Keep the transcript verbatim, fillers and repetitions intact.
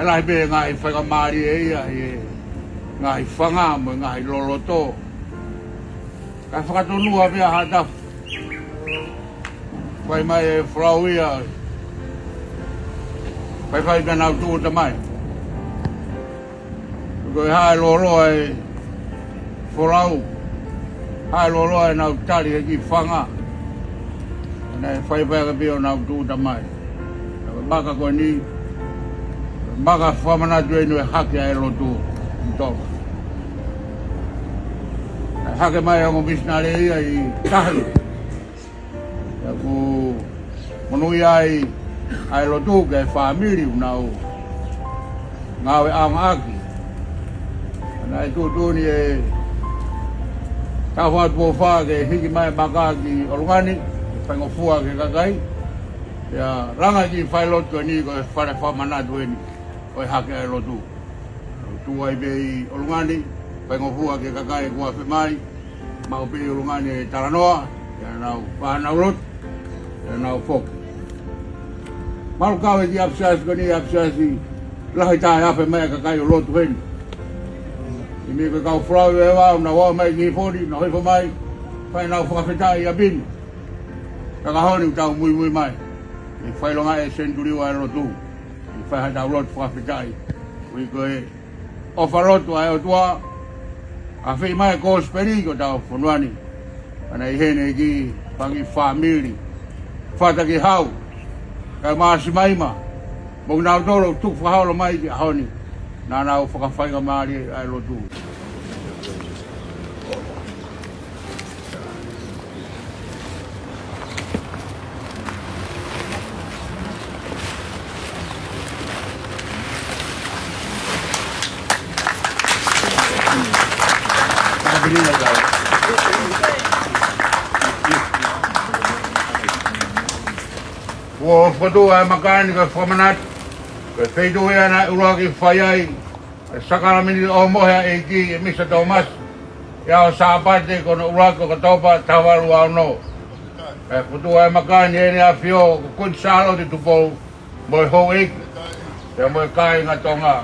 Lahi pē ngaahi faingamālie ia ʻi he ngaahi fanga mo e ngaahi loloto. Kae fakatonua pē ʻa Haʻatafu. Fai mai e folau ia. Faifai pē ʻenau tūʻuta mai. Ko e hā e lōloa e folau, hā e lōloa ʻenau tali he kiʻi fanga. Naʻe faifai ake pē ʻo nau tūʻuta mai. Naʻe maka ko eni, maka fakamanatu eni ʻo e hake ʻa e lotu ʻi Tonga. Naʻe hake mai e ongo misinale ia ʻi tahi. ʻOku monūʻia ai ʻa e lotu ki he fāmili ʻoku nau ngāue ʻaongaʻaki. Naʻe tuʻutuʻuni ʻe Tāufaʻāhau Tupou Fā ke hiki mai e maka ki ʻolunga ni, ke faingofua ki he kakai. Pea langa e kiʻi falelotu ko eni ko e fale fakamanatu eni ʻo e hake ʻa e lotu. Tuʻu ai pē ʻi ʻolunga ni, faingofua ki he kakai kuo afe mai, maʻu pē ʻi ʻolunga ni e talanoa, ʻi heʻenau fānau lotu, ʻi heʻenau foki. Malu kau e kiʻi ʻapisiasi ko eni, ʻapisiasi lahi taha e afe mai e kakai ʻo lotu heni. ʻI mei ko e kau folau ʻe ua ʻoku nau ō mai ki he foni, nau hifo mai, fai ʻenau fakafetaʻi ʻi ʻapi ni. Ka ko e ʻaho ni ʻoku tau muimui mai, ʻe fai longa e senituli ua e lotu. ʻI fai haʻatau lotu fakafetaʻi. ʻUi ko e ʻofa lotu ʻa e ʻOtua, ʻa e fai mai e kosipeli ki hotau fonua ni. Ana ʻi heni e kiʻi fanga fāmili, Fatakihau, kae ʻumaʻā Simaima, mo kinautolu ʻoku tuku fakaholo mai ki he ʻaho ni. Naʻa nau fakafaingamālie ʻa e lotu. Kuo fokotuʻu ʻa e maka ni ko e fakamanatu, ko e feituʻu ia naʻe ʻuluaki fai ai e sākalamēniti ʻo e mohe ʻa e ʻEiki ʻe Misa Tōmasi, ʻi he ʻaho Sāpate ko hono ʻuluaki ʻo ʻOkatopa taha valu ua ono. ʻE fokotuʻu ʻa e maka ni ʻe ʻEne ʻAfio ko Kuini Sālote Tupou, mo e houʻeiki, pea mo e kāinga Tonga.